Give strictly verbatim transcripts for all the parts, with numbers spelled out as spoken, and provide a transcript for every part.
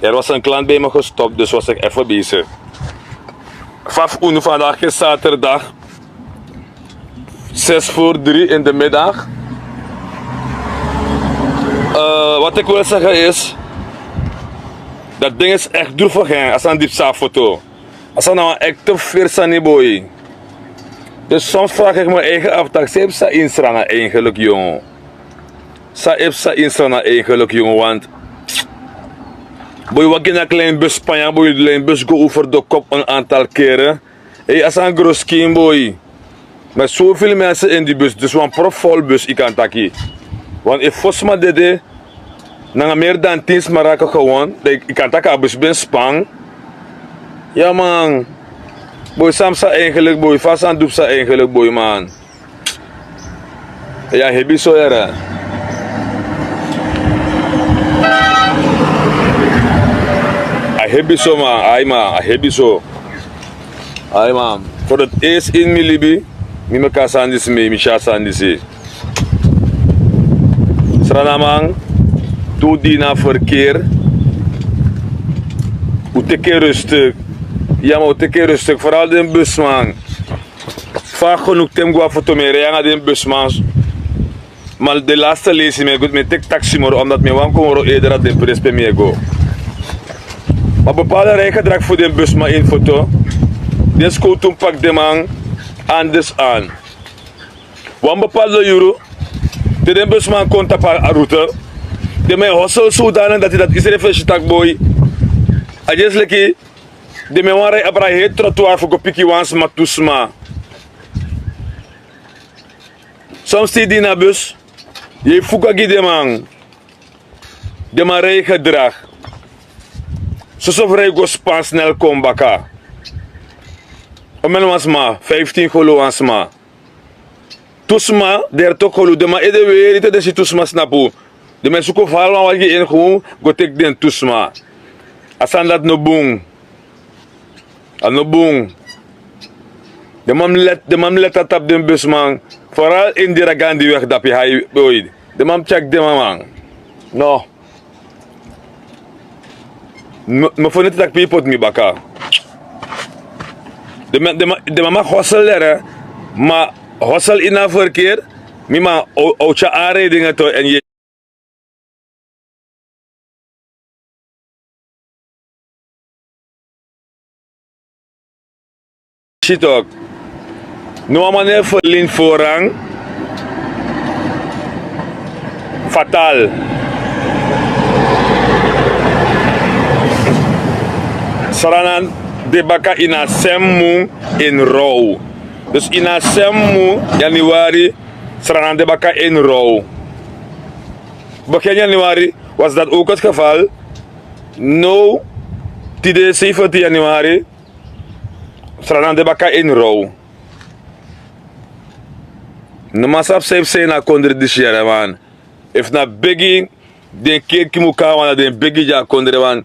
Er was een klant bij me gestopt, dus was ik even bezig. Vaf unu vandaag is zaterdag, zes voor drie in de middag. Eh, wat ik wil zeggen is, dat ding is echt droevig, hè, als aan die psa foto. Als aan nou echt te veel sani boy. Dus soms vraag ik mijn eigen af, tak se psa in Sranan eigenlijk, jongen. Sa e psa in Sranan eigenlijk, jongen, want boy, waki na klein bus Spanja, boy, klein bus go over de kop een aantal keren. Hey, als een groot scheme, boy. Met zoveel mensen in die bus, dus wan profvol bus, ik kan taki. Want if fosma dede, nanga meer dan tien sma raken gewond, dan ik kan taki a bus ben span. Ja, man. Boy, sam sa eigenlijk, boy, fa san du psa eigenlijk, boy, man. Ya, hebi so, yere. A hebi so, man. Ai, man, a hebi so. Ai, man. Voor het eerst in mi libi, mi meki a sani disi, mi, mi si a sani disi. Sranaman, tu di na verkeer. U teki rustig. Ya, man, u teki rustig. Vooral den busman. Fa genoeg ten go a foto, mi e rij nanga den busman. Maar de laatste leisi mi e go, mi e teki taxi moro, omdat mi e wani kon moro eerder a den presi pe mi e go. Maar bepaalde rijgedrag fu den busman in foto, den skowtu paki den man anders aan. Wan bepaalde yuru, te den busman kon tapu a route, den man e hosel zodanig dati, dati iedereen e si taki boy. A just leki den man wani rij abra heri trottoir fu go piki wan sma, tu sma. Soms te yu de ini a bus, yu e fuka gi den man. Den man rijgedrag. Soso fu rij go span snel kon baka. Omeni wan sma, vijftien golu wan sma. Tu sma, dertig golu, den man ede weri te den si tu sma, snapu. Den man e suku fu hali wan wagi en gewoon go teki den tu sma. A sani dati no bun. A no bun. Den man mus let, den man mus let a tapu den busman. Vooral in Diragandiweg dapi, hai boy. Den man mus tyeki den man, man. No. Mi, mi feni taki pipot mi baka. Den man, den man, den man mag hosel, yere. Ma hosel ini a verkeer, mi man, o, o tyari a rijden to en yu si tok. No wan man e ferlin voorrang. Fatal. Sranan de baka ini a sem mun in rouw. Dus ini a sem mun januari, Sranan de baka in rouw. Begin januari was dat ook het geval. No, tide zeventien januari, Sranan de baka in rouw. No man sabi san e psa ini a kondre disi yere, man. Efu na begi den kerki mu kon na wan, na den begi di a kondre, man.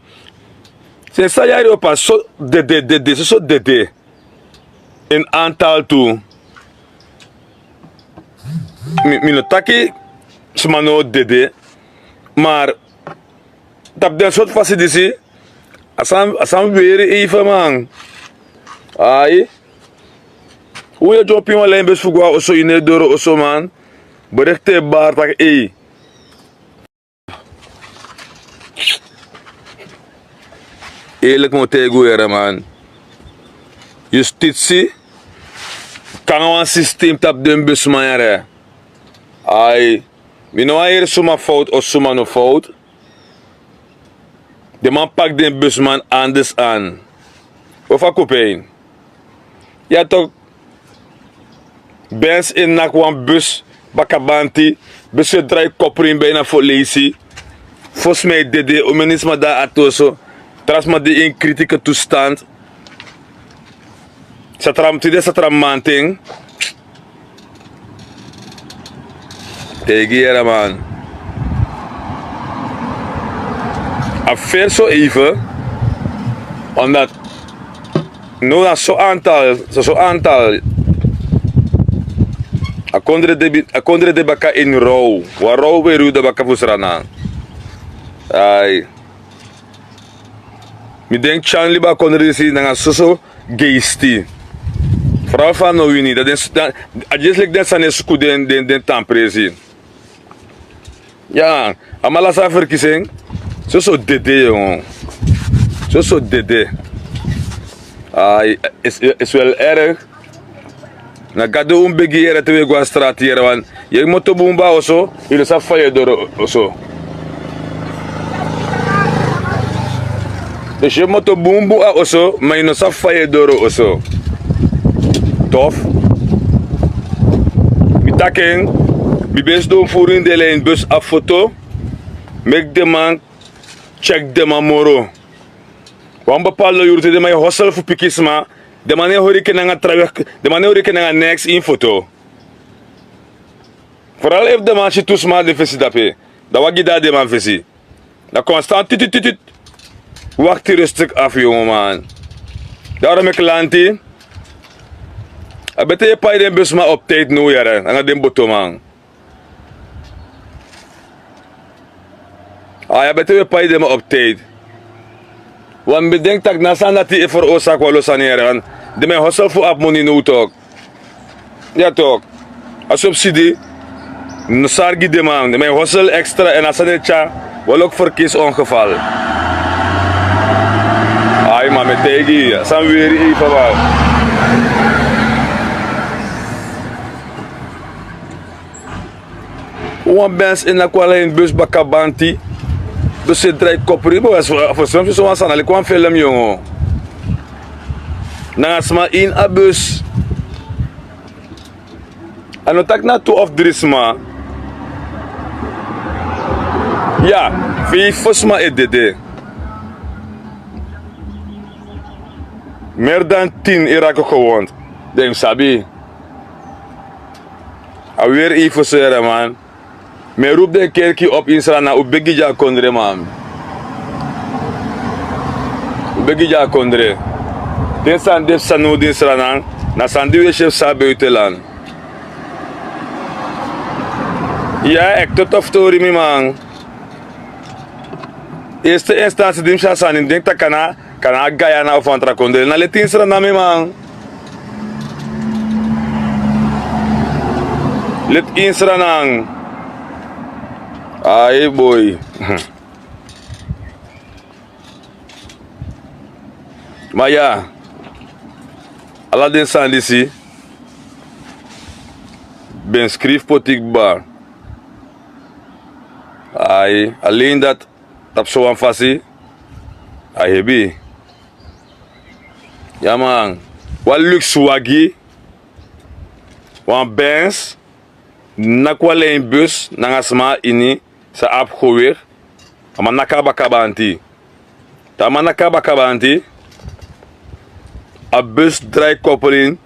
Sensi san yari o pasa, so dede, dede, so, so dede. En aantal tu. Mi, mi no taki sma no dede. Maar tapu den sortu fasi disi, a sani, a sani weri even, man. Ai. Un e dyompo ini wan lijnbus fu go na oso, yu no e doro oso, man. Bericht e bari taki ei. Eerlijk mi o taigi un, yere, man. Justitie kan wan systeem tapu den busman, yere. Ai. Mi no wani heri suma fout of suma no fout. Den man paki den busman anders aan. Of a kopein. Ya tok. Benz e naki wan bus bakabanti. Bus e drai koprin bijna fu leisi. Fosi mi e dede, omeni sma de na ati so. Tra sma de ini kritieke toestand. Satram, tide satram manten. Taigi yere, man. A feri so even. Omdat no na so aantal, so, so aantal. A kondre de bi-, a kondre de baka ini rouw. Wan rouw periode baka fu Sranan. Ai. Mi denki tyan libi a kondre disi nanga soso geisti. Fral fa a no wini dan den s- dan- a dyesi leki den sani e suku den den den tan presi. Ya, a man lasi a ferkisi en. Soso dede yongo. Soso dede. Ai, isi wel erg. Na gado un begi yere te wi e go a strati yere wan. Yu e moto bun bun a oso. Yu no sabi fa yu e doro oso. Dus yu e moto bun bun a oso ma yu no sabi fa yu e doro oso. Tof. Mi taki en. Mi ben sidon furu ini den leinbus abi foto. Meki den man tyeki den man moro. Wan bepaldo yuru te den man e hosel fu piki sma. Den man no e hori enke nanga trawe. Den man no e hori enke nanga neks ini foto. Foral efu den man si tu sma na den fesi dape, dan wan gi den a den man fesi. Na kon a stan titititi. Wakti rustik afu yongoman. Daro meki lanti. A bete yu e pai den besma optiyiti now yara nanga den botoman. Ai a bete wi e pai den man optiyiti. Wan mi ben denki tak' na a sani dati e ferosaki wan lo sani yara. Den man e hosel fu abi moni now tok. Ya tok. A subsidi no sari gi den man den man e hosel ekstra èn a sani e tyari. Wan loki ferkisi ongefal. Ai ma mi e taigi yu a sani weri yu fa wan. Wan bens ini a kwala ini bus bakabanti. Bus e drai kopri bos a fosi wan sani a leki wan felem yongo. Nanga sma ini a bus. A no taki na tu of dri sma. Ya, feifi sma e dede. Meri dan tin e raki gewond. Den yu mus sabi. A weri efu sere man. Mi e rupu den kerki opu ini sranan un begi gi a kondre man. Un begi gi a kondre. Den sani de fu sani un de ini sranan. Na sani di un e si e fu san a beutelan. Ya ekte tofu tori mi man. Este instansi di mi si a sani mi denki tak' a na a guyana ofu wan tra kondre na leti ini sranan mi man. Leti ini sranan. Ai boi. Ma ya, ala den sani disi ben skrifi poti kba. Ai alen dati tapu sowan fasi. A hebi. Ya man, wan lukswagi, wan bens, naki wan leinbus nanga sma ini san abi gewegi. A man naki a bakabanti. Te a man naki a bakabanti, a bus drai kopelin.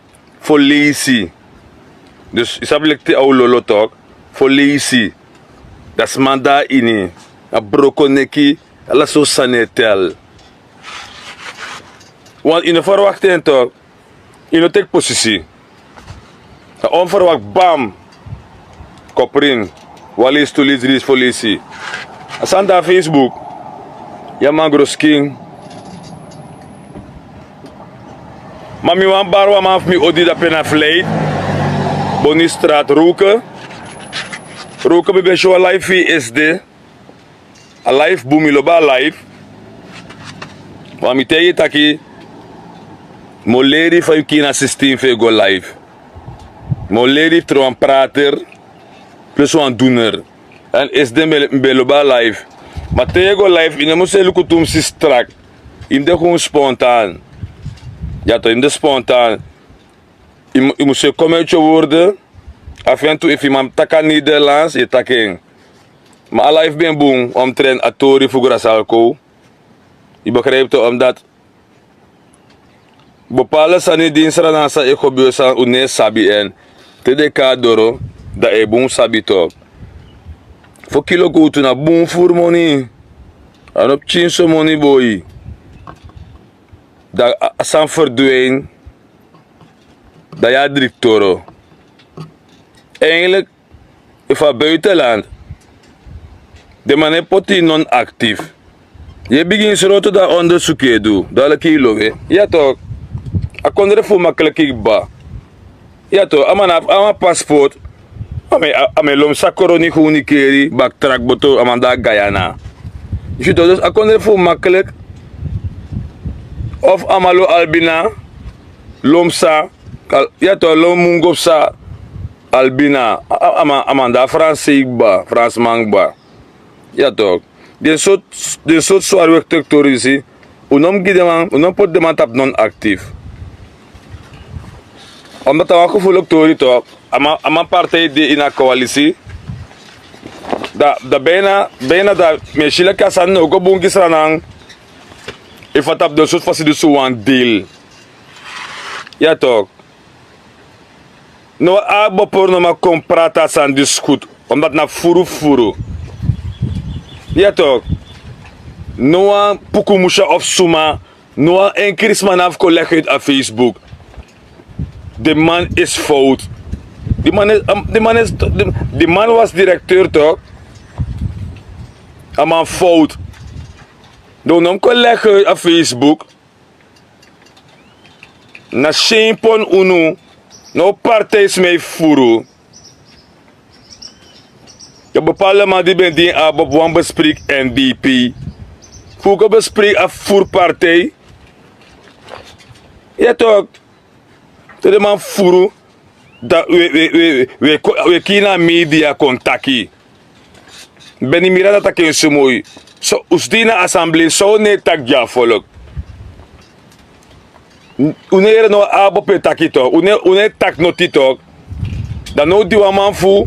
Fo leisi. Dus yu sabi leki te a un lolo tok. Fo leisi. Dan sma de na ini. A broko neki. Ala sortu sani e tel. Want yu no ferwakti en tok. Yu no teki posisi. A onferwakti bam. Koprin. Wan leisi tu leisi dri leisi fo leisi. A sani de na facebook. Ya man groskin. Ma mi wani bari wan man fu mi odi dape na fleit. Boni strat ruke. Ruke mi ben si wan laif fu yu esde. A laif bun mi lobi a laif. Ma mi taigi yu taki mi o leri yu fa yu kiri na sistem fu e go laif. Mi o leri yu fu tron wan prater. Plus wan duner. Èn esde mi ben lobi a laif. Ma te yu e go laif yu no mus e luku tu mus si strak. Yu mus de gewoon spontan. Ya to yu mus de spontan. Yu mus e kon meti yu worde. Afen tu efu yu man mus taki a nederlands yu e taki en. Ma a laif ben bun omtrent a tori fu grasalko. Yu begripi to omdati bepala sani di ini sranan san e gebeur san un no e sabi èn te den kon na doro dan a e bun sabi to. Fo kilo gowtu na bun furu moni. A no pikin so moni boi. Dan a sani ferdwin. Dan yu a driktoro. Eigenlik efu a buitenland den man no e poti yu non aktif. Yu e bigin sroto dan ondersuku yu e du dan leki yu lowe. Ya tok. A kondre fu makliki kba. Ya tok a man na a man pasport. A man e lon mi sa koroni fu unikeri baktrak boto a man dan gayana. Yu si tok dus a kondre fu makliki. Of a man lo albina lon mi sa. Ya tok lon mi un go psa. Albina a man dan fransei kba fransman kba. Ya tok. Den sortu swari wektektori disi. Un no mus gi den man un no mus poti den man tapu non aktif. Omdat a wan gefuluk tori tok. A man partij de ini a koalisi. Dan bijna bijna dan mi e si leki a sani no o go bun gi sranan. Efu a tapu den sortu fasi dusu wan dil. Ya tok. No wan abopor no man kon prati a sani disi skutu. Omdat na furu furu. Ya tok. No wan puku musa of suma. No wan enkri sma na fu kon legi uit a facebook. Di man is fout. Di man is di man is di man was direkteur tok. A man fout. Dan no mus kon legi uit a facebook. Na syen pon unu. No partij sma e furu. Yu bepalde man di ben dini abi op wan bespriki n d p. Fu go bespriki a furu partij. Yu e tok. Te den man furu. Dan wi e kiri na media kon taki. Beni mira dati a kensi moi. Un sidon ini a asamblei san un no e taki gi a folok? Un no yere no wan abopo e taki tok un no e taki noti tok. Dan now di wan man fu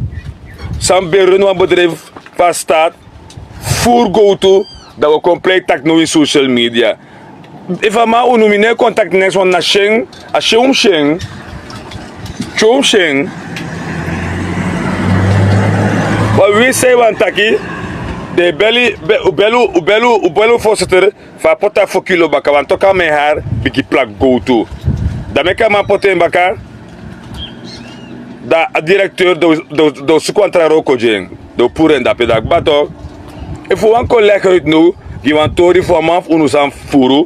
san ben run wan bedrijfu fu a staat furu gowtu. Dan wi o kon plei taki now ini social media. Efu a man unu mi no e kon taki neks wan na syen. A syen un mus syen. Tyon syen. Wan winsi san yu wani taki. Den e beli un beli un fositer. Fu a poti a foki lo baka wan toki a mi en hari bigi plaki gowtu. Dan meki a man poti en baka. Dan a direkteur den o suku wan tra roko gi en. Den o puru en dape dan kba tok. Efu un wani kon legi uit now gi wan tori fu wan man fu unu san furu.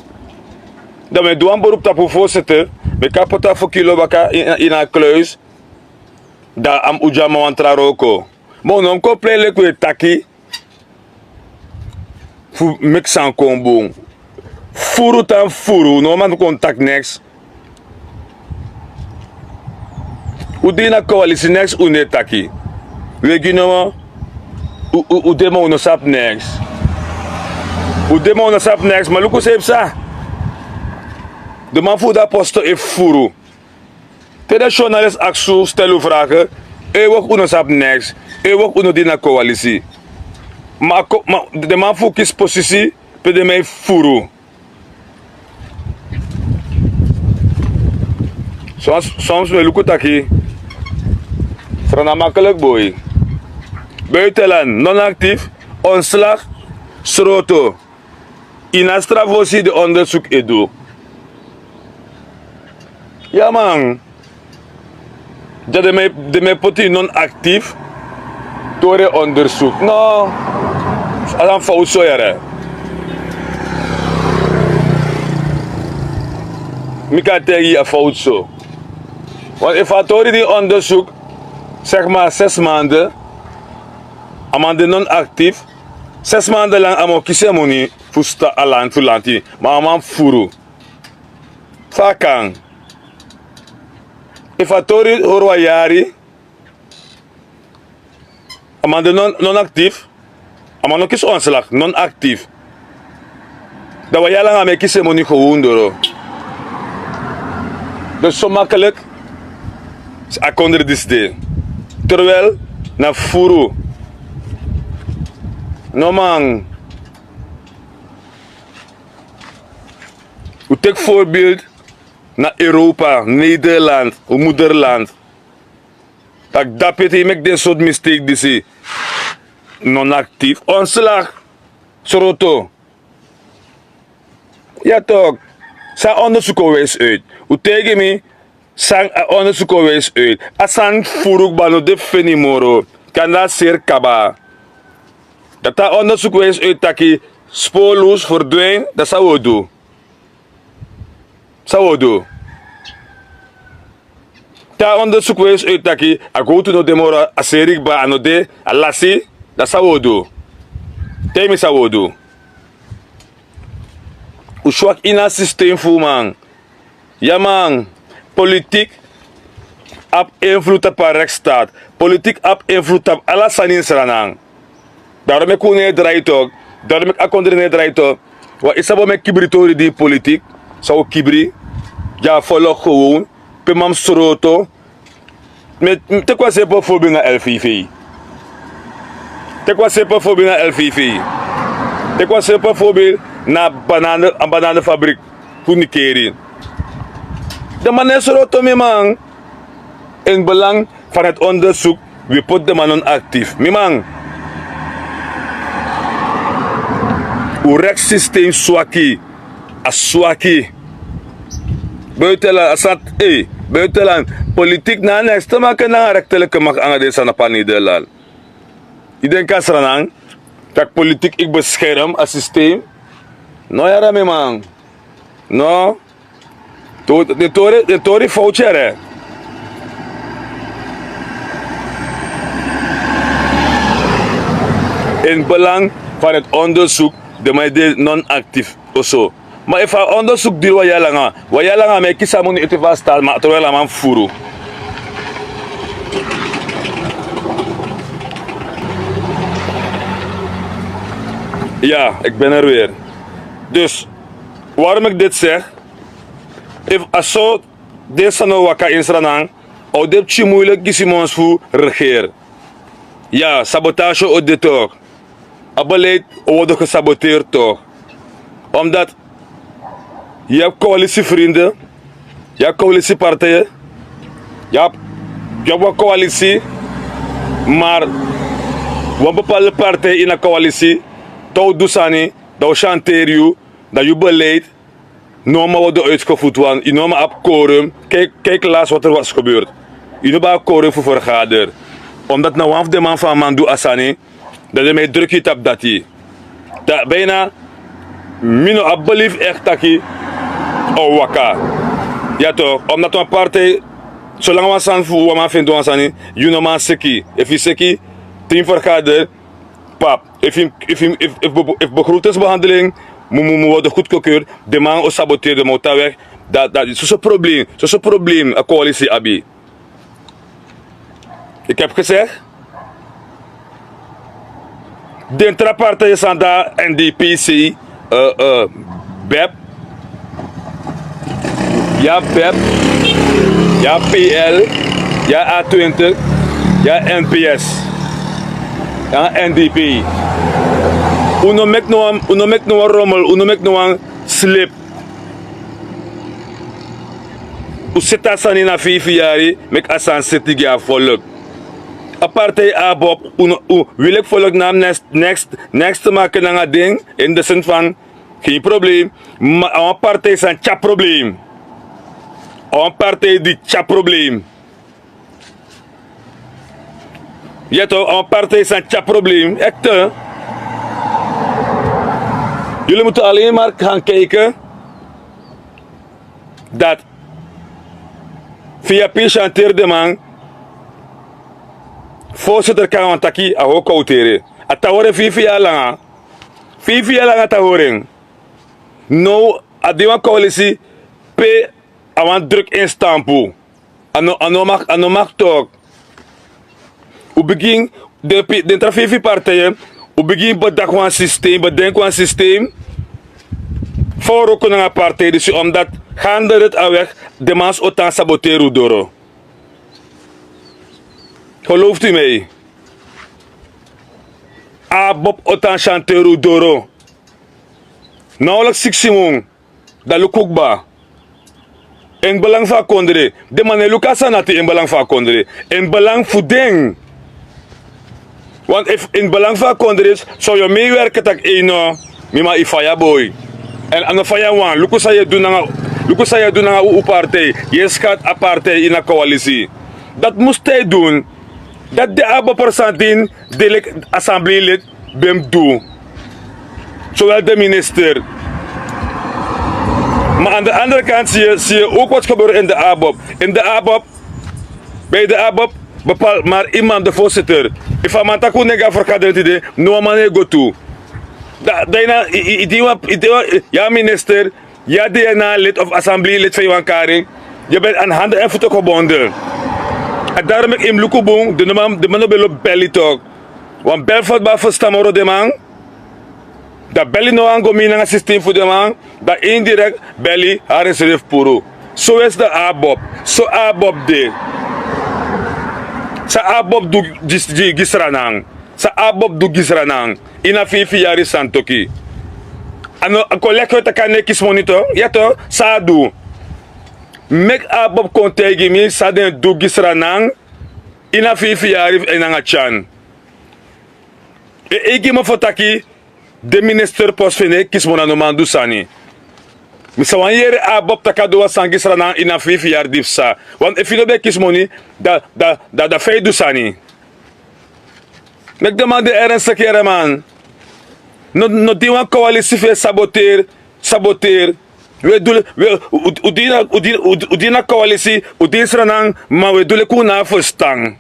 Dan mi e du wan berupu tapu un fositer. Meki a poti a foki lo baka ini a kluis. Dan a mus un gi a man wan tra roko. Ma un no mus kon plei leki un e taki. Fu meki sani kon bun. Furu tan furu no man kon taki neks. Un de ini a koalisi neks un no e taki. Un e gi nomo. Un de ma un no sabi neks. Un de ma un no sabi neks ma luku san e psa. Den man fu un de a posto e furu. Te den syonalis aksi un stel un frage. Ewoki un no sabi neks. Ewoki un no de ini a koalisi. Ma den man fu un kisi posisi pe den man e furu. Soms mi e luku taki srana makelik boi. Buitelan non aktif. Ontslag. Sroto. Ini a strafhosi den ondersuku e du. Ya man. Den mi e poti yu non aktif. Tori e ondersuku no. A dan fowtu so yere. Mi kan taigi yu a fowtu so. Want efu a tori di ondersuku segi ma a sesi mande. A man de non aktif. Sesi mande langa a man o kisi en moni fu sta a lanti fu lanti. Ma a man furu. Fa a kan? Efu a tori hori wan yari. A man de non aktif. A man no kisi ontslak non aktif. Dan wan yari langa a man e kisi en moni go wondoro. Dus so makelik. A kondre disi de terwel na furu. No man. Un teki forbild na europa nederland un moderland. Tak' dape te yu meki den sortu misteki disi. Non aktif ontslak. Sroto. Ya tok. San a ondersuku o wesi uit? Un taigi mi. San a ondersuku o wesi uit? A sani furu kba no de fu feni moro. Kan de a seri kaba. Dati a ondersuku wesi uit taki Spoorloos verdwijn, dan san wi o du? San wi o du? Te a ondersuku wijs uit taki a gowtu no de moro, a seri kba, a no de, a lasi, dan san wi o du? Taigi mi san wi o du. Un swaki ini a systeem fu un, man. Ya man, politik abi invloed tapu a rechtsstaat. Politik abi invloed tapu ala sani ini Sranan. Daarom meki un no e drai tok. Daarom meki a kondre no e drai tok. Wan yu sabi o meki kibritori di politik, san o kibri, ya folok gewoon, pe man mus sroto. Mi, mi teki wan simpel voorbeeld na L V V. Teki wan simpel voorbeeld na L V V. Teki wan simpel voorbeeld na banane, a bananenfabriek fu Nikeri. Den man no e sroto, mi man. In belang van het onderzoek, wi poti den man non-actief. Mi man. Un rechtssysteem swaki. A swaki. Buitenland, a sat, ey, buitenland. Politiek na niks te maken nanga rechterlijke macht nanga den sani na Nederland. Yu denki a Sranan, taki politiek yu beskerm a systeem? No yere, mi man. No. To-, den tori, den tori fout yere. In belang van het onderzoek, den man de non-actief. Oso. Ma efu a onderzoek diri wan yari langa, wan yari langa mi e kisi a moni ete fu a staat, ma terwijl a man fufuru. Ja, ik ben er weer. Dus, waarom ik dit zeg, efu a so den sani o waka ini Sranan, a o de pikin moeilijk gi Simons fu regeer. Ja, sabotage o de toch. A beleid o worden gesaboteerd toch. Omdat yu abi coalitievrienden, yu abi coalitiepartijen, yu abi, yu abi wan coalitie, maar wan bepaalde partij ini a coalitie, te a o du sani, dan a o shanteer yu, dan yu beleid no man worden uitgevoerd, want yu no man abi quorum. Kijk, kijk laatst wat er was gebeurd. Yu no ben abi quorum fu vergader. Omdat na wan fu den man fu a man du a sani, dan den man e druk yu tapu dati. Da bijna, mi no abi belief echt taki a o waka. Ja toch, omdat wan partij, solanga wan sani fu wan man feni wan sani, yu no man seki. Efu yu seki, te yu vergader, pap, efu, efu, efu, efu, efu begrotingsbehandeling mu, mu, mu worden goedgekeurd, den man o saboteer, den man o tan weg. Dat, dat, soso probleem, soso probleem a coalitie abi. Ik heb gezegd, den tra partijen san de, N D P C, eh, eh, bep, ya bep, ya P L, ya A twintig, ya N P S, ya N D P. Un no meki no wan, un no meki no wan rommel, un no meki no wan slip. Un seti a sani na feifi yari, meki a sani seti gi a volk. A partij ABOP, un, un, wi leki volk no abi niks, niks, niks te maken nanga den, in de zin van, geen probleem. Ma a wan partij san tyari probleem. A wan partij di tyari probleem. Ja toch, a wan partij san tyari probleem. Echt, hè? Jullie moeten alleen maar gaan kijken dat via P C hanteerde man, voorzitter kan wan taki a hokouteren. A tan hori feifi yari langa. Feifi yari langa a tan hori en. Now, a de wan coalitie pe a wan druk ini stampu. A no, a no mag, a no mag toch. Un bigin, den pi-, den tra feifi partijen, un bigin bedenki wan systeem, bedenki wan systeem. Fu wroko nanga a partij disi, omdat gaande rit a weg, den man o tan shaboteri un doro. Gelooft u mij? ABOP o tan shanteer un doro. Nauwelijks siksi mun, dan luku kba. In belang fu a kondre. Den man no e luku a sani dati in belang fu a kondre. In belang fu den. Want efu in belang fu a kondre, so yu o meewerken taki, ei no, mi man, yu faya boi. En a no faya wan, luku san yu e du nanga, luku san yu e du nanga un, un partij. Yu e skadi a partij ini a coalitie. Dati mus e dun. Dati de a bepersantin, de leki assembleelid ben mus du. Zowel de minister. Maar aan de andere kant zie je, zie je ook wat gebeuren in de ABOP. In de ABOP, bij de ABOP bepaalt maar iemand de voorzitter. Efu a man taki un no e go a vergadering tide, no wan man no e go tu. Da, da yu na, i, i, i di wan, i di wan, ya minister, ya D N A-lid of assembleelid fu wan kari, yu ben aan handen en voeten gebonden. En daarom meki yu mus luku bun, den man, den man no ben lobi beli toch. Want bel fu a ben ferstan moro den man. Dan beli no wani go mini nanga systeem fu den man, dan indirect beli a reserve puru. So is de ABOP. So ABOP de. San ABOP du gi, gi, gi Sranan? San ABOP du gi Sranan? Ini a feifi yari san toki. A no, a kon leki yu taki a no e kisi moni toch? Ya toch, san a du? Meki ABOP kon taigi mi san den du gi Sranan ini a feifi yari fu en nanga Tyan. E, e gi mi fu taki den minister post fu en no e kisi moni, a no man du sani. Mi sa wani yere ABOP taki a du wan sani gi Sranan ini a feifi yari di psa. Want efu yu no ben e kisi moni, dan, dan, dan, dan fa yu du sani. Meki den man de ernstig yere man. No, no de ini wan coalitie fu e saboteer, saboteer. Wi e du le, wi e, u, u, u de ini a, u de ini, u, u de ini a coalitie, u de ini Sranan, ma wi e du leki un no abi ferstan.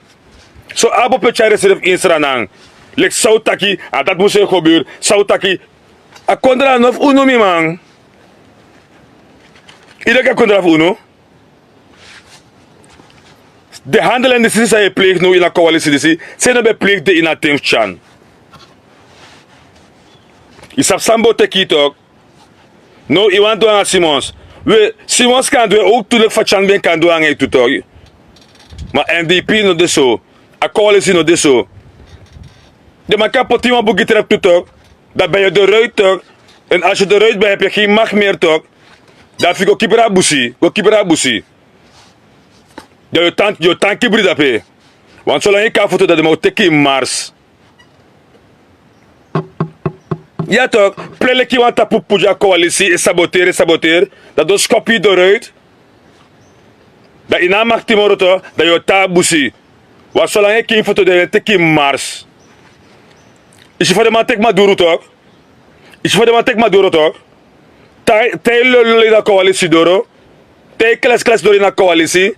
So ABOP e tyari enserefi ini Sranan. Leki san un taki, a dati mus e gebeur, san un taki. A kondre a no fu unu, mi man. Yu denki a kondre a fu unu? Den handel disi san yu e pleeg now ini a coalitie disi, san yu no ben pleeg den ini a ten fu Tyan. Yu sabi san mi bo teki yu toch. Now yu wani du nanga Simons. We, Simons kan du en ook tu leki fa Tyan ben kan du nanga yu tu toch. Ma N D P no de so. A coalitie no de so. Den man kan poti wan bun gi trek tu toch. Dan ben yu eruit toch. En als yu eruit ben, heb yu geen macht meer toch. Dan fu yu go kibri a busi, go kibri a busi. Dan yu o tan, yu o tan kibri dape. Want solanga yu kon a foto, dan den man o teki yu mars. Ya toch, plei leki wan tapu puru gi a coalitie, e saboteer, e saboteer. Dan den o skopu yu eruit. Dan yu no abi makti moro toch, dan yu o tan a busi. Want solanga yu kon a foto, dan den e teki yu mars. Yu si fa den man teki Maduro toch. Yu si fa den man teki Maduro toch. Te, te yu lolo ini a coalitie doro. Te yu klesi klesi doro ini a coalitie.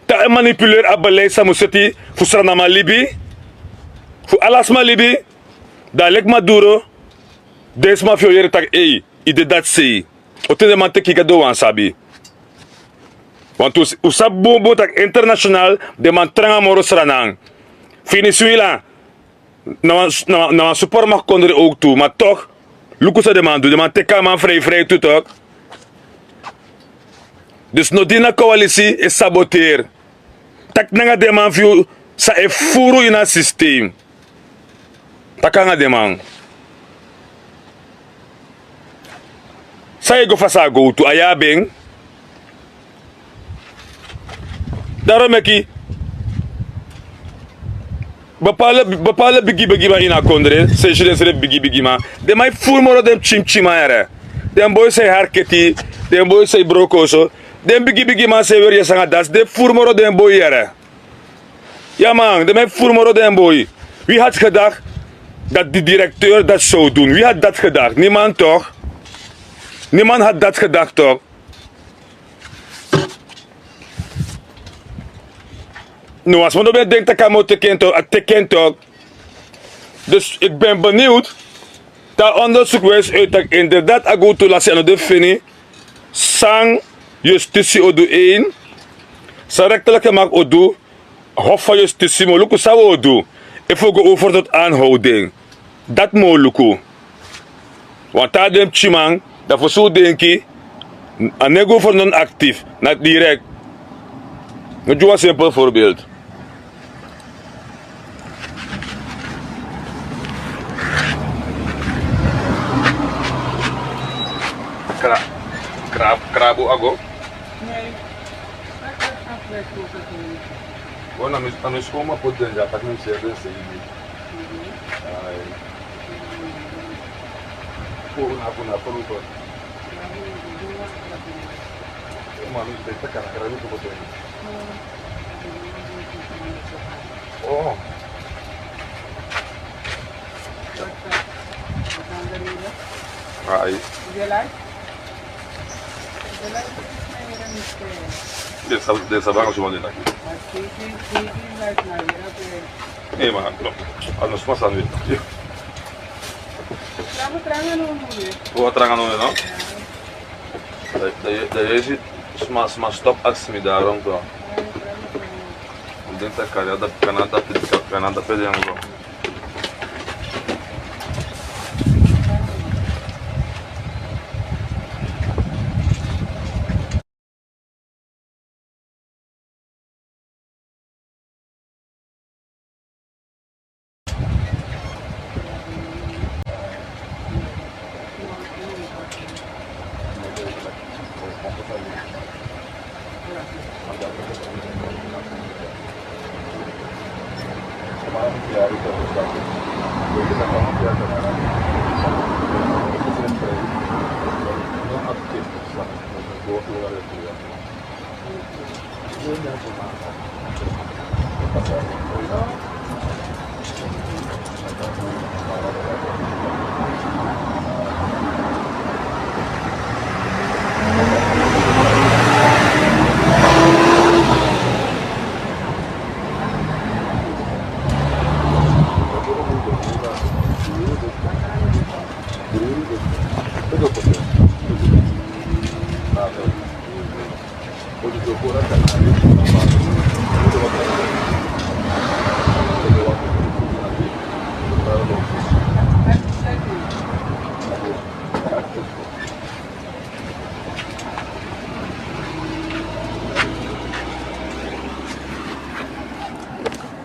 Te a manipuleer a beleid san mus seti fu Srananman libi, fu ala sma libi. Dan leki Maduro, den sma fu yu o yere taki ei, yu de dati sei. O ten den man teki yu, Gado wan sabi. Want un, un sabi bunbun taki international den man tranga moro Sranan. Venezuela na wan, na wan, na wan supermacht kondre ook tu, ma toch, luku san den man du, den man teki a man vrij vrij tu toch. Dus no de ini a coalitie e saboteer. Taki nanga den man fu yu san e furu yu ini a systeem. Taki nanga den man. San yu e go fasi a gowtu, a yu abi en. Daarom meki bepaalde, bepaalde bigi bigiman ini a kondre, san e si densrefi bigi bigiman, den man e furu moro den pikin pikinman yere. Den boi san e hari keti, den boi san e broko oso, den bigi bigiman san e weri yesi nanga dasi, den e furu moro den boi yere. Ya man, den man e furu moro den boi. Wie had gedacht dat die directeur dat zou doen? Wie had dat gedacht? Niemand toch? Niemand had dat gedacht toch? No wan sma no ben e denki taki a man o teki en toch, a teki en toch. Dus ik ben benieuwd. Te a onderzoek wijs uit taki inderdaad a gowtu lasi, a no de fini. San justitie o du, een. San rechterlijke macht o du. Hof van Justitie, mi o luku san wi o du. Efu wi o go over tot aanhouding. Dati mi o luku. Want te a den pikinman, dan fosi un denki, a no e go over non-actief, na direct. Mi o gi wan simpel voorbeeld. Kra-, kra-, krabo ago? Nee. Wan na mi, na mi skon man poti den dya, taki mi seri den seri. Ai. Ko na, ko na, ko na, ko. Ko mami, den taki na kara mi ko poti. Oh. Ai. Den sa, den sa banga suma den taki. Ei, man, no. A no suma sani. Wa tranga no, no? Da, da, da yu e si sma, sma stop aksi mi daarom so. Mi denki taki Kanada, Kanada, Kanada pe den go.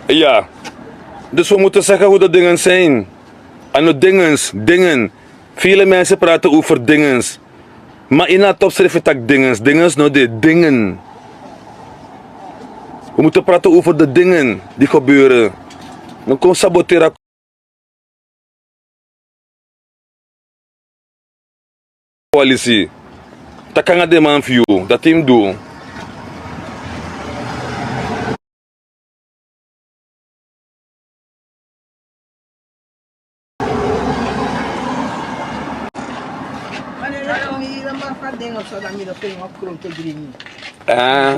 Ya, dus we moeten zeggen hoe de dingen zijn. En de dingens, dingen. Vele mensen praten over dingens. Maar in het opschrift tak dingens, dingens no de dingen. We moeten praten over de dingen die gebeuren. Dan kon saboteren. Koalisi. Taki nanga den man fu yu, dati yu mus du. Wanneer mi dan maar van dingen of zo, dan mi dan geen opgrond te drinken. Eh,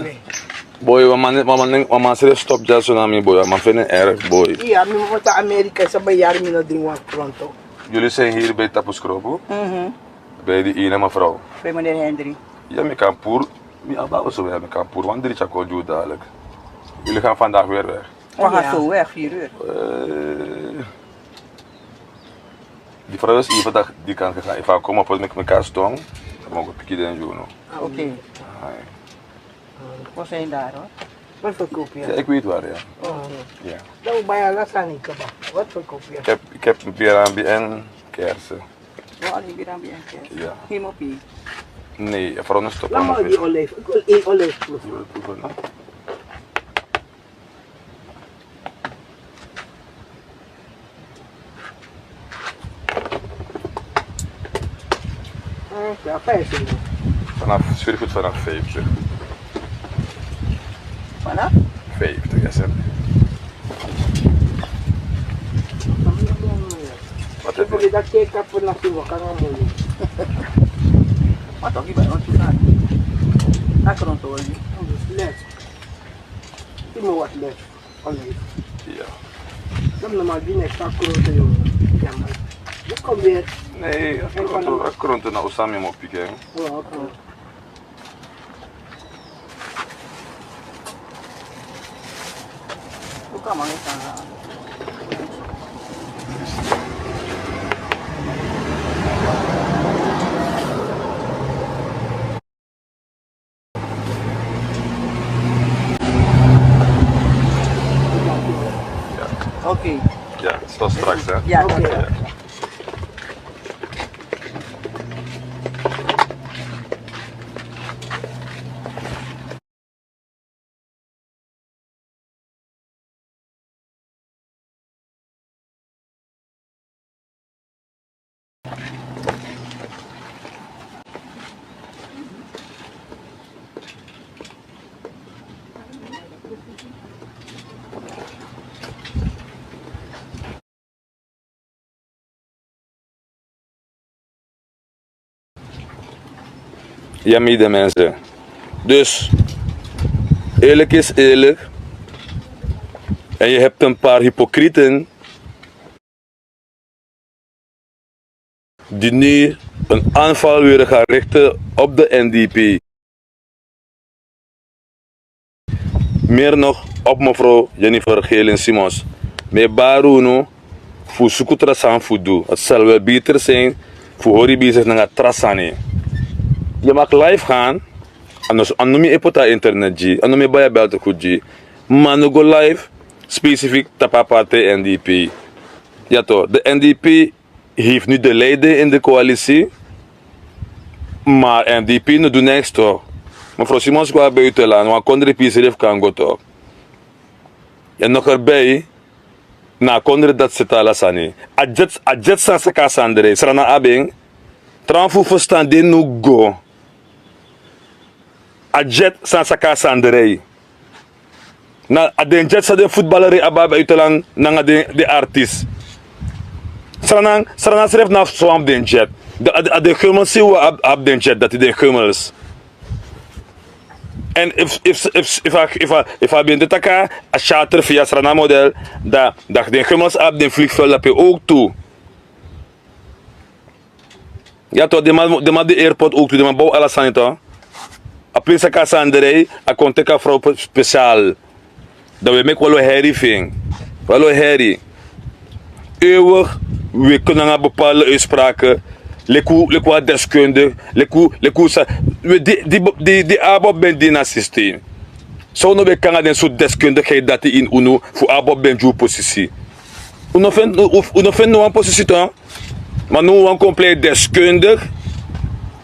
boy, wan man, wan man, wan man srefi stop dyaso na mi, boy. Wan man feni en erg, boy. Ya, mi moet naar Amerika, ze hebben jaren mi no drinken wan pronto. Jullie zijn hier bij Tapu Skrobu? Mhm. Bij die ene mevrouw? Bij meneer Hendry. Ya, mi kan puru, mi abi a oso, ya, mi kan puru wan dri tyari kon gi unu dadelijk. Jullie gaan vandaag weer weg? We gaan zo weg, vier uur. Eh, die vrouw is even dag die kant gegaan. Efu a kon, mi poti mi, mi kastong, dan mi o go piki den gi unu. Oké. Ai. We zijn daar, hoor. Wat verkoop je? Ja, ik weet waar, ja. Oh, oké. Ja. Dan we bij alles aan eten, maar wat verkoop je? Ik heb, ik heb birambi en kersen. Oh, alleen birambi en kersen. Ja. Geen moppie? Nee, a vrouw no stop. Laat maar die olijf. Ik wil één olijf proeven. Je wil proeven, hè? Ah, ja, vijftig. Vanaf, sfeergoed vanaf vijftig. Vanaf? Vijftig, ja, sir. Wat heb je? Wat ook niet bij ons gedaan. Akron to oli. Lef. Yu no wani lef. Olijf. Ya. Dan normaal di na yu sa akron to yu. Ya, man. Yu kon weer. Nee, akron to, akron to na un sani mi mu piki en. Oh, akron. Oké. Ja, tot straks, hè? Ja, tot straks. Ja. Ja, medemensen. Dus, eerlijk is eerlijk. En je hebt een paar hypocrieten die nu een aanval willen gaan richten op de N D P. Meer nog op mevrouw Jennifer Gelen Simons. Mi e bari unu fu suku tra sani fu du. Het zal wel beter zijn fu hori bezig nanga tra sani. Je mag live gaan. A no mi e poti a internet gi, a no mi e bai a beltegoed gi. Ma no go live specifiek tapu a partij N D P. Ja toch, de N D P heeft nu de leiding in de coalitie. Maar N D P no du niks toch. Mevrouw Simons go a buitenland, wan kondre pe yu srefi kan go toch. En nog erbij, na a kondre dati seti ala sani. A dati san saka a sani drei, Sranan abi en. Trawan fu ferstan de no go. A dati san saka a sani drei. Na a den dati san den futbaleri abi a buitenland nanga den artist. Sranan srefi na so wan fu den dati. A den Gummels sei wi abi den dati, dati den Gummels. En efu a ben de taki a charter via Sranan model, dan den Gummels abi den vliegveld dape ook tu. Ya toch, den man abi den airport ook tu, den man bow ala sani toch. A prins saka a sani drei, a kon teki a vrouw speciaal. Dan wi e meki wan lo heri fu en. Wan lo heri. Eeuwig wi e kon nanga bepaalde uitspraken. Leki wi a deskundig, leki wi sa, di abi op ben dini a systeem. San un no ben kon nanga den sortu deskundigheid dati ini unu fu abi op ben gi un posisi. Un no feni no wan posisi toch. Ma now un wani kon plei deskundig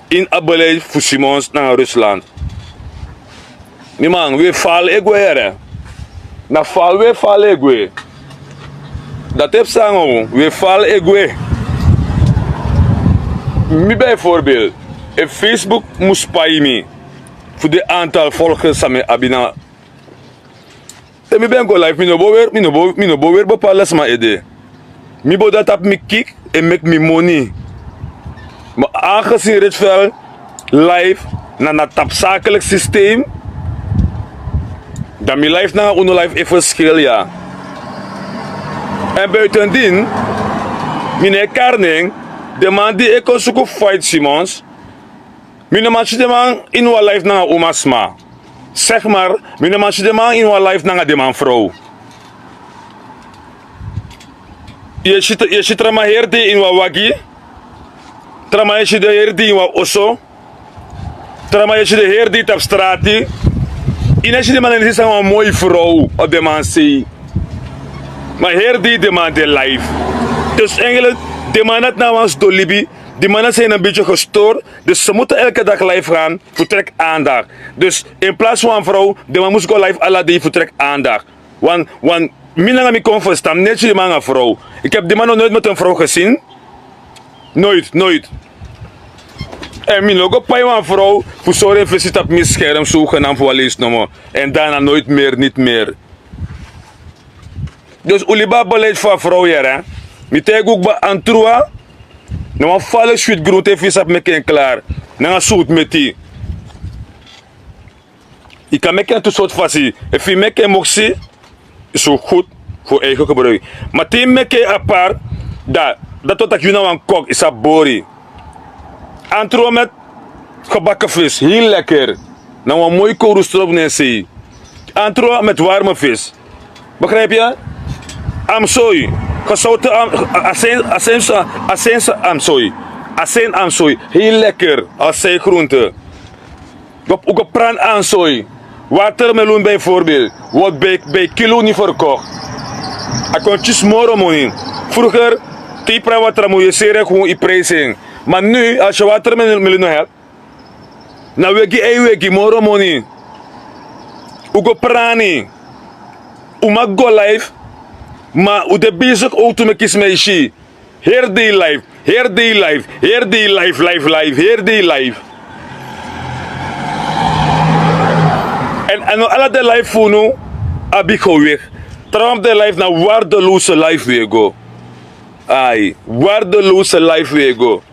ini a beleid fu Simons nanga Rusland. Mi man, wi e fali e gwe yere. Na fali wi e fali e gwe. Dati e psa nanga un, wi e fali e gwe. Mi bijvoorbeeld, efu Facebook mus pai mi fu den aantal volgers san mi abi na Te mi ben go live, mi no bo weri bepaalde sma ede. Mi bo de na tapu mi kiki e meki mi moni. Ma aangezien Rich Vel live na na tapu zakelijk systeem, dan mi live nanga unu live e verschil ya. En buitendien, mi no e kari nen, den man di e kon suku fight Simons, mi no man si den man ini wan live nanga umasma. Zeg maar, mi no man si den man ini wan live nanga den man vrouw. Yu e si tra man heri dei ini wan wagi. Tra man e si den heri dei ini wan oso. Tra man e si den heri dei tapu strati. Yu no e si den man na ini sisa wan moi vrouw of den man sei. Ma heri dei den man de live. Dus eigenlijk, den man dati na wan sidon libi. Den man dati na wan bitye gestori. Dus ze moeten elke dag live gaan fu trek aandacht. Dus in plaats wan vrouw, den man mus go live ala dei fu trek aandacht. Wan wan mi nanga mi kon ferstan mi no e si den man nanga vrouw. Ik heb den man nog nooit met en vrouw gezien. Nooit, nooit. En mi no go pai wan vrouw fu sori en fesi tapu mi scherm so genaam fu wan leisi nomo. En daarna nooit meer, niet meer. Dus un libi a beleid fu a vrouw yere. Mi taigi un kba, antrua na wan falik switi gruntu efu yu sabi meki en klari nanga sowtu meti. Yu kan meki en tu sortu fasi. Efu yu meki en moksi, yu su gudu fu eigen gebruik. Ma te yu meki en apart, dan dati o taki yu na wan kok, yu sabi bori. Antrua meti gebakken vis, heel lekker. Na wan moi kowru strop na en sei. Antrua meti warme vis. Begrijp yu? Amsoi. Gesouten am, a, a, a, a, a, a, amsoi. A sen amsoi. Heel lekker. Als zijgroente. Go, go pran ansoi. Watermeloen bijvoorbeeld wordt bij, bij kilo niet verkocht. A kon tysi moro moni. Vroeger te yu pran watermeloen yu seri en gewoon yu prijs en. Maar nu als je watermeloen hebt, na wegi ei wegi moro moni. Un go prani. Un mag go live. Ma un de bezig ook tu meki sma e si. Heri dei live, heri dei live, heri dei live, live, live, heri dei live. En a no ala den live fu unu abi gewicht. Trawan fu den live na waardeloze live wi e go. Ai, waardeloze live wi e go.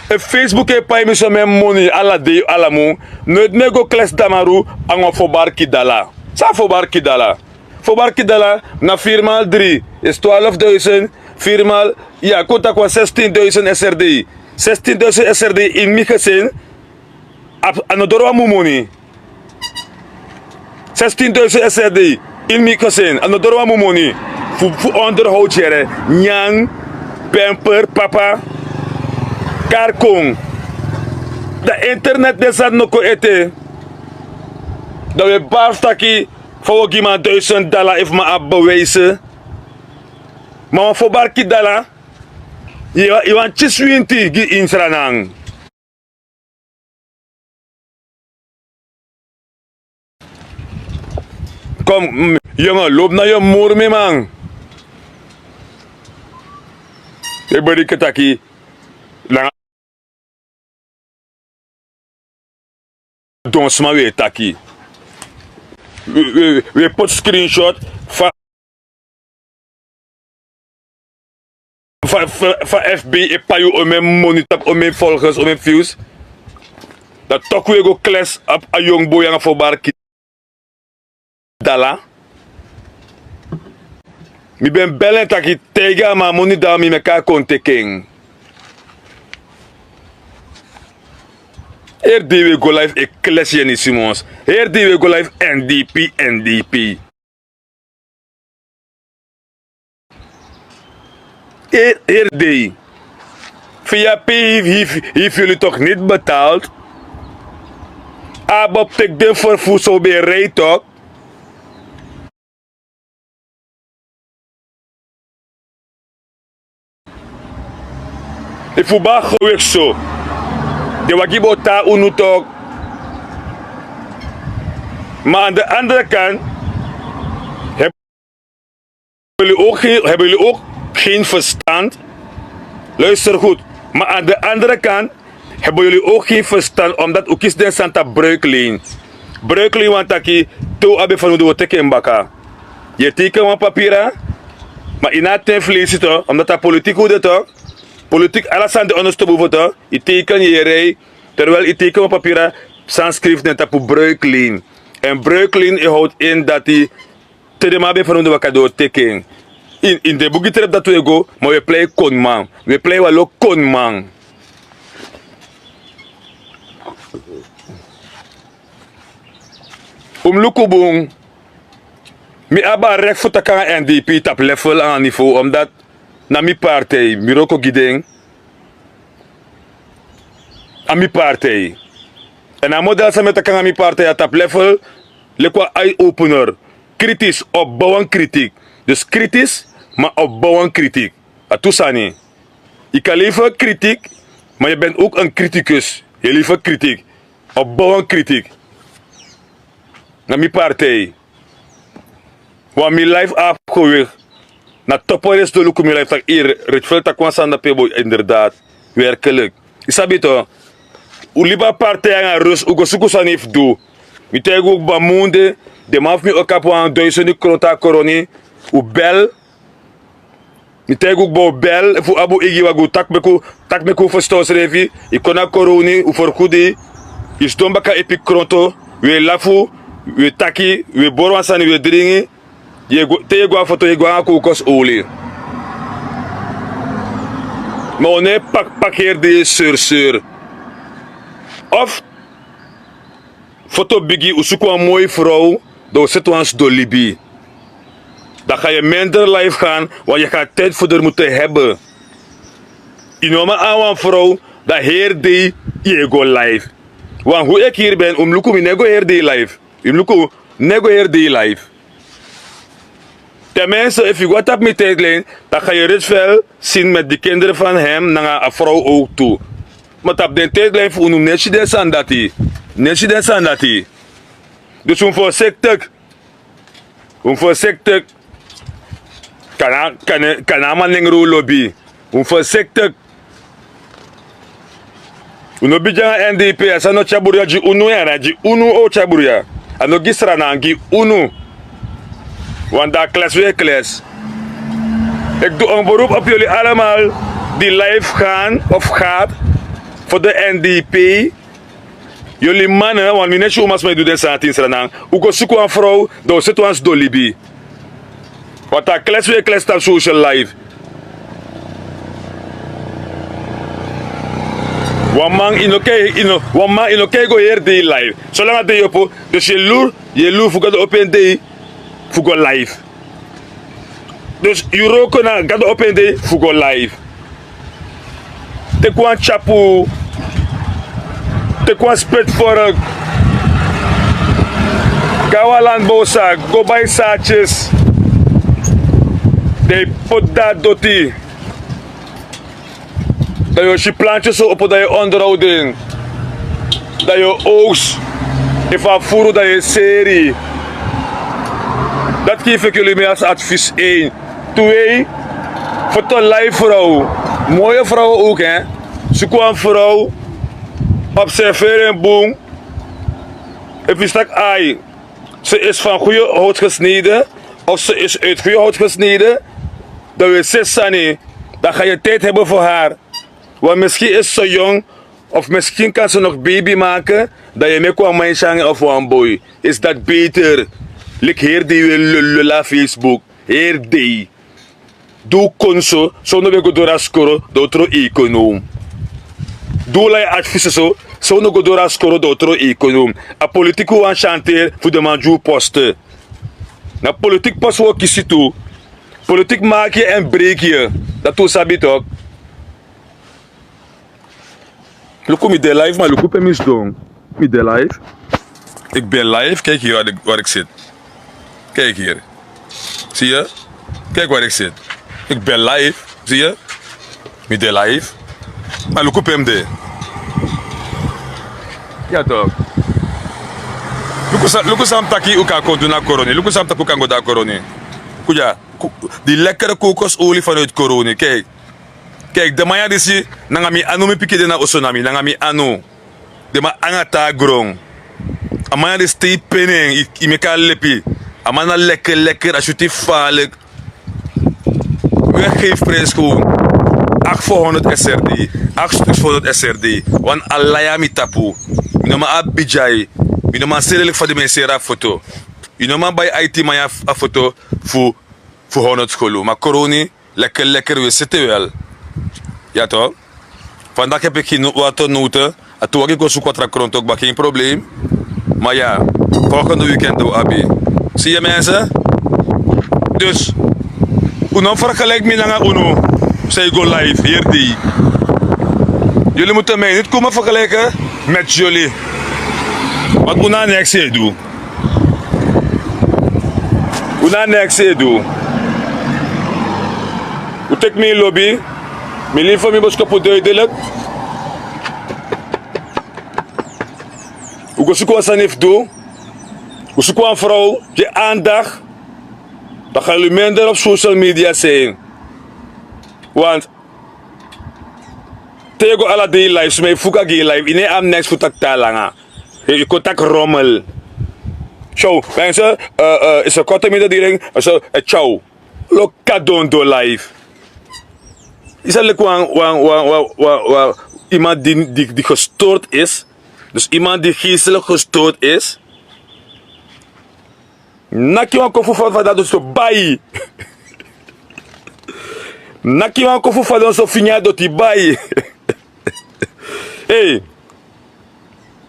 Efu Facebook e pai mi somen moni ala dei ala mun, noiti mi e go klesi damaru anga wan fobarki dala. San a fobarki dala? Fobarki dala na firi mal dri, isi twalfu duisen. Firi mal, ya kon taki wan sestin duisen srd. Sestin duisen srd ini mi gesin. A no doro wan mun moni. Sestin duisen srd ini mi gesin a no doro wan mun moni. Fu onderhoud yere, nyan, pemper, papa, kari kon. Dan internet den sani no kon ete. Dan wi e bari fu taki fa wi o gi man duisen dala efu man abi beweise. Ma wan fobarki dala, yu wani kisi winti gi ini sranan. Kon, yongo lobi na yu muru mi man. Yu e beriki taki nanga don sma wi e taki. Wi e poti screenshot fa fa fbi e pai yu omen moni tapu omen folgens omen fius. Dan toku wi e go klesi a yongu boi anga fobarki dala. Mi ben beli en taki taigi a man moni dan mi meki a kon teki en. Heri dei wi e go life e klesi yeni simons. Heri dei wi e go life n d p n d p. Heri dei. Via pei hifi yuli tok niti betald. A bepteki den ferfu so ben e rei tok. Efu baka weki so, den wagi bo tan unu tok. Ma an de andere kan, hebi yuli ok gen festand. Luister gud. Ma an de andere kan, hebi yuli ok gen festand omdati un kisi den santa bruiklein. Bruiklein wani taki, te un abi en fanu den un o teki en baka. Yu e teiken wan papira. Ma ini a ten fleisi to, omdati a politiki un de to. Politiki ala sani de onostobu fu to. Yu teiken yu e rei. Terwel yu teiken wan papira, san skrifi den tapu bruiklein. Èn bruiklein e howtu ini dati, te den man abi en fanu den waka den o teki en. Ini den bugitrepu dati un e go, ma un e plei koniman. Un e plei wan lo koniman. Un mus luku bun. Mi abi a rek fu taki nanga n d p tapu lefel nanga nivo omdati na mi partei mi wroko gi den. A mi partei. Èn a model san mi e taki nanga mi partei a tapu lefel, leki wan ai opener. Kritis, opbowan kritik. Dus kritis, ma opbowan kritik. A tu sani. Yu kan lever kritik, ma yu ben ok en kritikus. Yu lever kritik. Opbowan kritik. Na mi partei. Wan mi life abi gewig. Na topo resi don luku mi life taki iri rechvel taki wan sani dape boi inderdaad. Werkelik. Yu sabi to. Un libi a partei nanga rus un go suku sani fu du. Mi taigi un kba mun de. Den man fu mi o kapu wan duiseni krontu a koroni. Un bel. Mi taigi un kba un bel efu un abi un eigi wagi un taki meki un ferstan unsrefi. Yu kon na koroni un ferkudu yu. Yu sidon baka epi kronto. Un e lafu. Un e taki un e bori wan sani un e dringi. Te yu e go na foto yu e go nanga kokosi oli. Ma un no e pakpaki heri dei e serseri. Of foto bigi un suku wan moi frow. Dan un seti wan sidon libi. Dan ga yu mindre life gan. Wan yu ga tidi fu der mutu heben. Yu no man an wan frow. Dan heri dei yu e go life. Wan hu eki hiri ben un mus luku mi no e go heri dei life. Yu mus luku mi no e go heri dei life. Ten mense efu yu go na tapu mi tijlin dan ga yu rich fel sin met di kinderen fan hem nanga a frow owk tu. Ma tapu den tijlin fu unu mi no e si den sani dati. Mi no e si den sani dati. Dus un fersiktik. Un fersiktik. Kana a man nengre un lobi. Un fersiktik. Un no bidi nanga n d p a sani no tyari bruya gi unu ya na gi unu o tyari bruya. A no gi sranan gi unu. Wan dan a kles wi e kles. Eki du en berup op yuli alamal di life gan of gat. Fu de n d p. Yuli man, wan mi nesi umas mi du den sani tin sranan. U go suku wan frow dan u seti wan sdolibi. Wanta klesi we klesi tapu social life. Wan man ino kei ino wan man ino kei go heri dei life. Solanga dei yopo. Dus yu e luru yu e luru fu gado open dei fu go life. Dus yu roko na gado open dei fu go life. Teki wan tyapu. Teki wan speti fork. Go na wan lanti bow saki go bai satyes. Dan yu poti dan a doti. Dan yu o si planti so opo dan yu e onderhouden. Dan yu o owks. Efu a furu dan yu e seri. Dati kin feki yuli mi asi advis ein. Twei. Foto lai frow. Moye frow owk en. Suku wan frow. Observeri en bun. Efu yu si tak' ai se isi fan guye hout gesneden of se isi uiti guye hout gesneden. Dan wi e sesi sani. Dan ga yu tidi heben fu hari. Wan miskin isi so yong of miskin kan se nogi beibi make. Dan yu e meki wan man e si nanga en of wan boi. Isi dati beter. Leki heri dei wi e lolo na facebook. Heri dei. Di un koni so san un no ben go doro na skoro dan un tron ekonom. Di un lai adviser so san un no go doro na skoro dan un tron ekonom. A politiki un wani syanteri fu den man gi un poste. Na politiki poste un o kisi tu. Politiki maki yu èn breiki yu. Dati un sabi tok. Luku mi de life ma luku pe mi sidon. Mi de life. Iki ben life keki hiri wari iki siti. Keki hiri. Si yu? Keki wari iki siti. Iki ben life. Si yu? Mi de life. Ma luku pe mi de. Ya tok. Luku san mi taki un kan kon du na koroni luku san mi taki un kan go du na koroni. Kudya. Di lekere kokosi oli fanuiti koroni keki. Keki den man ya disi nanga mi anu mi piki den na oso na mi nanga mi anu. Den man anga taa gron. A man ya disi te yu peni en yu meki a lepi. A man na lekker lekker a syuti falik. Weggefi prijs kon. Akti fu honderd srd. Akti fu honderd srd. Wan alaya mi tapu. Mi no man abi bidya. Mi no man seri leki fa den man e seri a foto. Yu no man bai aiti man ya a foto fu honderd skolu ma koroni. Lekker lekker wi e sete wel. Ya to. Fandaki e peki wato note. A tu wagi kon suku a tra krontok baki en problem. Ma ya. Volgende weekend wi abi. Si yu mense. Dus un no fergeliki mi nanga unu. San yu go life heri dei. Yuli mutu mi niti kon mi fergeliki meti yuli. Wati un na neks e du. Un na neks e du. Un teki mi lobi. Mi libi fu mi boskopu duidelik. Un go suku wan sani fu du. Un suku wan frow gi andak. Dan ga yu minder op social media sin. Want te yu go ala dei life suma yu fuka gi yu life yu no e abi neks fu taki tan langa. Yu kon taki rommel. Tyow. Mense. Yu so koto mi de diring. Tyow. Loka dondo life. Yu sa leki wan wan wan wan wan iman di di di gestortu isi. Dus iman di geestelik gestortu isi. Naki wan kofu fadon fadon a doti so bai. Naki wan kofu fadon so fini a doti bai. Ei.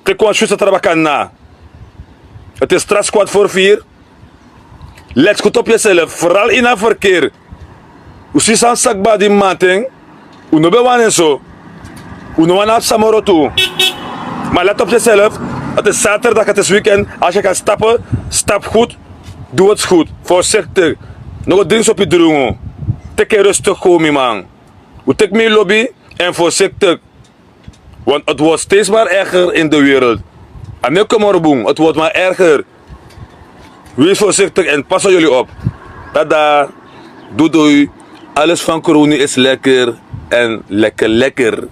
Teki wan syusa trabaka na. Eti e strati skwati forfiri. Leti skutu opu yu selfu foral ini a ferkeri. Un si san saki badi mamanten. Un no ben wani en so. Un no wani abi samoro tu. Ma leti opu yu selfu. Eti e saterdak eti e swikend. Asi yu kan stapu. Stapu gudu. Du weti gudu. Forsiktik. No go dringi sopi drungu. Teki en rustik kon mi man. Un teki mi lobi. Èn forsiktik. Want eti word steeds mar erger in de wereld. A no e kon moro bun eti word mar erger. Wesi forsiktik èn paso yuli op. Tada. Dudui. Ales fan kroni isi lekker. Èn lekker lekker.